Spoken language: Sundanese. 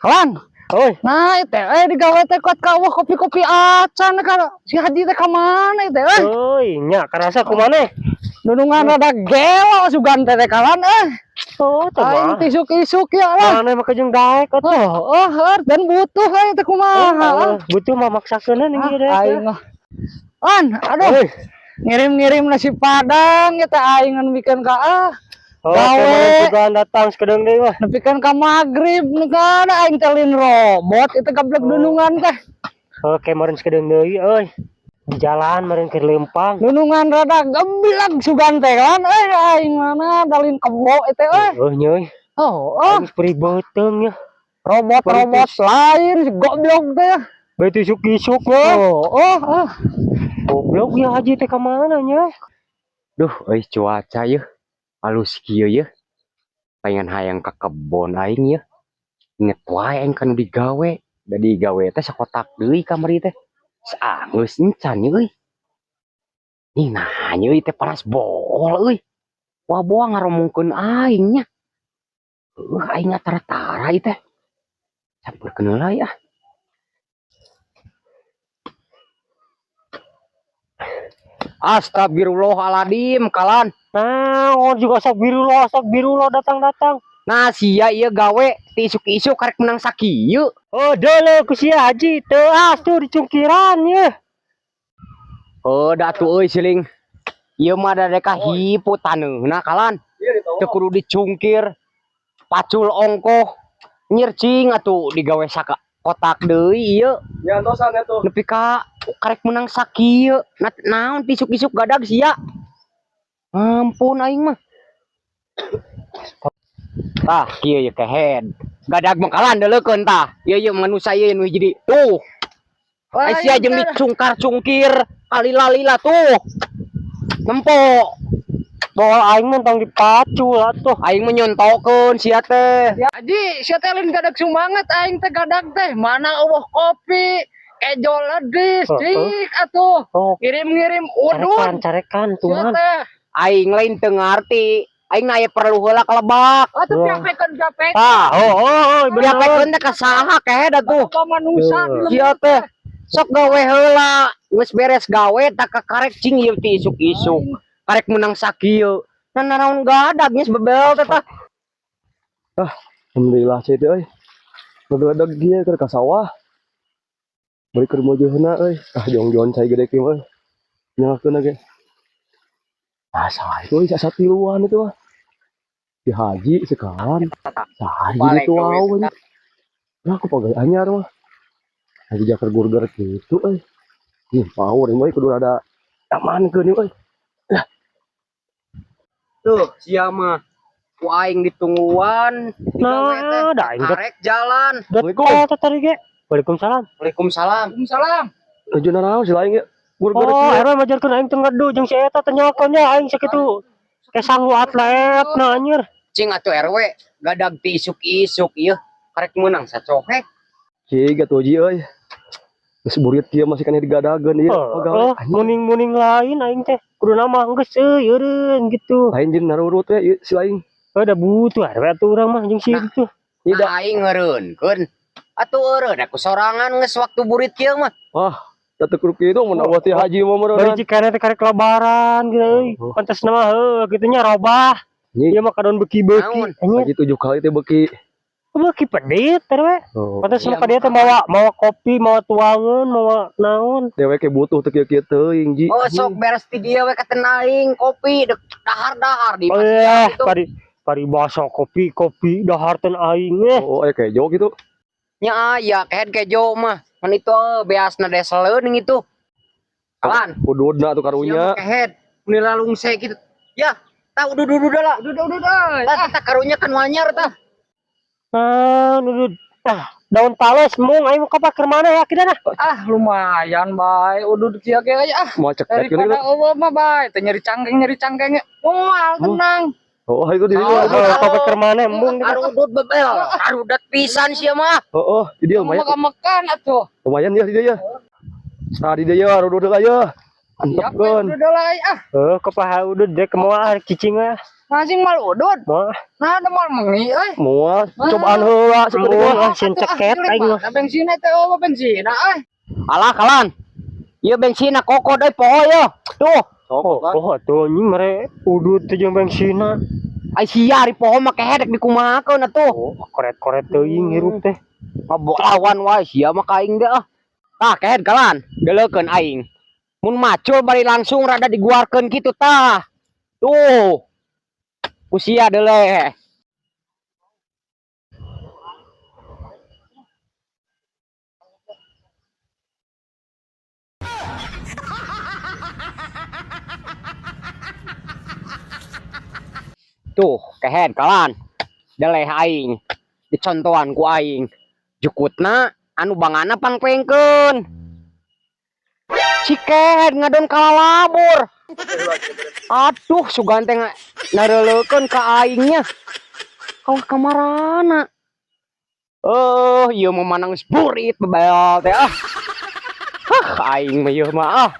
Kawan. Oi. Nah, itu digawe teh kuat kawah kopi-kopi acan ka si Haji teh ka mana itu eh? Oi, nya karasa kumaha? Nunungan rada gelo sugan teh teh kawan eh. Oh, teh Aing mah. tisuk-isuk ya lah. Mana mah jeung daek atuh. Oh, oh, dan butuh euy teh kumaha. Oh, butuh mah maksakeun Ah, ieu deh. aing mah. An, aduh. Oi. Ngirim-ngirim nasi padang ya teh aing nu bikeun ka ah. Oh, Gawe. sugan datang sakedeung deui mah. Nepikeun ka magrib nu kana aing teh lin robot itu gablek dunungan teh. Oh, kemarin sakedeung deui euy. Di jalan meureun keur leumpang. Dunungan rada geblek sugan teh kan eh aing mana dalin kebo itu eh. Oh, nya euy. Oh, oh. Aing perih beuteung nya. Robot-robot lain si goblok teh. Beuti isuk-isuk mah. Oh, oh, oh. Goblok ya haji teh ka mana nya? Duh, euy cuaca yeuh. Alus kieu yeuh. Pengen hayang ka kebon aing yeuh. Inget wae aing kan digawe. Da digawe teh sakotak deui kamari teh. Saanggeus encan ye euy. Nih nah nya euy teh panas bool euy. Wah boa ngaromongkeun aing nya. Heuh aing tara-tara ieu teh. Sampeurkeun heula ya. Astagfirullahaladzim kalan. Nah, oh juga astagfirullah datang-datang. Nah sia ieu gawe ti isuk-isuk karek menang sakieu. Oh, deuleu ku sia haji teu tuh dicungkiran ye. Oh, da atuh euy siling. Ieu mah da deka hipu taneuhna kalan. Teu kudu dicungkir. Pacul ongkoh. Nyircing atuh digawe saka kotak deui ieu. Ya antosan atuh. Nepi ka karek menang sakieu. Nah, naon ti isuk-isuk gadag sia. Ampun aing mah. Tah, kieu ye kehed. Gadag mah kalan deuleukeun tah. Ieu ieu manusia ieu nu hiji di. Tuh. Ai sia jeung dicungkar-cungkir kalila-lila tuh. Nempo. Bool aing mah tong dipacul atuh. Aing mah nyontokeun sia teh. Ya, Haji, sia teh lain gadag sumanget aing teh gadag teh. Mana eueuh kopi, kejo ledis, Oh, oh. cik atuh. Oh, Ngirim-ngirim carekan, udun. carekan Sia tuman. teh. Aing lain teu ngarti. Aing aya perlu heula ka lebak. Atuh Wah. piapekeun piapekeun. Tah, oh, oh, oh, bener. Piapekeun teh ka saha kehed atuh. Ka manusia Tuh. di lembur Sia teh. Sok gawe heula, geus beres gawe tak kakarek cing ieu ti isuk-isuk. Karek menang sakieu. Nah nanaon gadag geus bebel teh tah. Alhamdulillah cai teh euy. Ngagadag ieu keur ka sawah. Bari keur mojohna euy. Ah jongjon cai gede kieu euy. Nyangakeun ge. Ah salah itu euy satiluan itu mah. Si Haji sekawan. Saha jadi Balik tuh gawe euy. Nah aku pagawe anyar mah. Haji jakar gurger gitu euy. Ih, power ini euy kudu rada amankeun ieu euy. Tuh, sia mah. Ku aing ditungguan, digawe teh. Nah, da aing teh Karek jalan. getol teh tadi ge. Waalaikumsalam. Waalaikumsalam. Waalaikumsalam. Nuju nanaon si lain ge gurger Oh, kieu. RW majarkeun aing teu ngedu jeung si eta teh nyakeun nya aing sakitu. Kayak sanggu atlet nah anjir. Cing atuh RW gadag ti isuk-isuk ieu. Karek menang sacohek. Cig atuh ji euy. Geus burit kieu masih keneh digadageun ieu Oh, pagawe. oh, muning-muning lain aing teh. Kudu nama geus euy eureun gitu. Lain jeung narurut we ieu si lain. Oh, da butuh RW atuh urang mah jeung si Nah. itu. Nah, aing ngeureunkeun. Atuh eureun aku sorangan geus waktu burit kieu mah. Wah, da teu kudu kitu mun awah ti haji mah Bari meureun. cikana teh karek lebaran gitu euy. Oh. Pantes nama heuh kitu nya robah. Nyi. Ieu mah kadon beuki-beuki. Naon? Anjir, Haji 7 kali teh beuki. beuki pedit RW. Oh. Pantes Iya, mah ka dia teh mawa mawa kopi, mawa tuangeun, mawa naon. Dewek ge butuh teu kieu-kieu teuing ji. Oh, sok beres ti dieu we katen aing kopi dek dahar-dahar di Oh masjid iya, itu. pari paribasa kopi kopi dahar teh aing eh. Oh, aya kejo gitu. Nya aya kehed kejo mah. Kan itu beasna deseleun itu. Kalan. Ududna tuh karunya. Sia mah kehed meni lalungse kitu. Ya, tah udud-udud lah. Udud udud euy. Tah tah karunya kan wanyar tah. Ah, udud. Ah, daun tales mung aing mau ka mana ya kita nah. Ah, lumayan bae udud kieu ge euy ah. Mau cekek gitu. Daripada eueuh mah bae teh nyeri cangkeng moal tenang. Oh, itu di Oh, dia. Ka mana embung gitu. Arudut bebel, arudat pisan sia mah. Oh, oh, di dia lumayan. Makan makan atuh. Lumayan ya di dia ya. Nah, di dia ya, arudud aya. Antepkeun. Udah lah ah. Heuh, kepaha udud dek moal cicing we. Masing mal udud. Moal. Nah, ada mal mengi euy. Moal cobaan heula Moal ah sieun ceket aing mah. Nah, bensin teh oh bensin euy. Alah kalan. Ieu bensinna kokod euy poho ye. Tuh, Oh, oh atuh anjing mere udud teh jeung bensinna. Ai sia ari poho mah kehed dek dikumahakeun atuh. Oh, koret-koret teuing hirup teh. Ngabolawan wae sia mah ka aing deh ah. Tah kehed kalan, deleukeun aing. Mun macul bari langsung rada diguarkeun kitu tah. Tuh. Ku sia deuleu. Tuh, kehed kalan. Deleh aing. Dicontohan ku aing. Jukutna anu bangana pangpengkeun. Si kehed ngadon kalalabur. Aduh, sugan teh nareleukeun ka aingnya. Kalah kamarana. Oh, ieu mah manang geus burit bebel teh ah. Hah, aing mah ieu mah ah.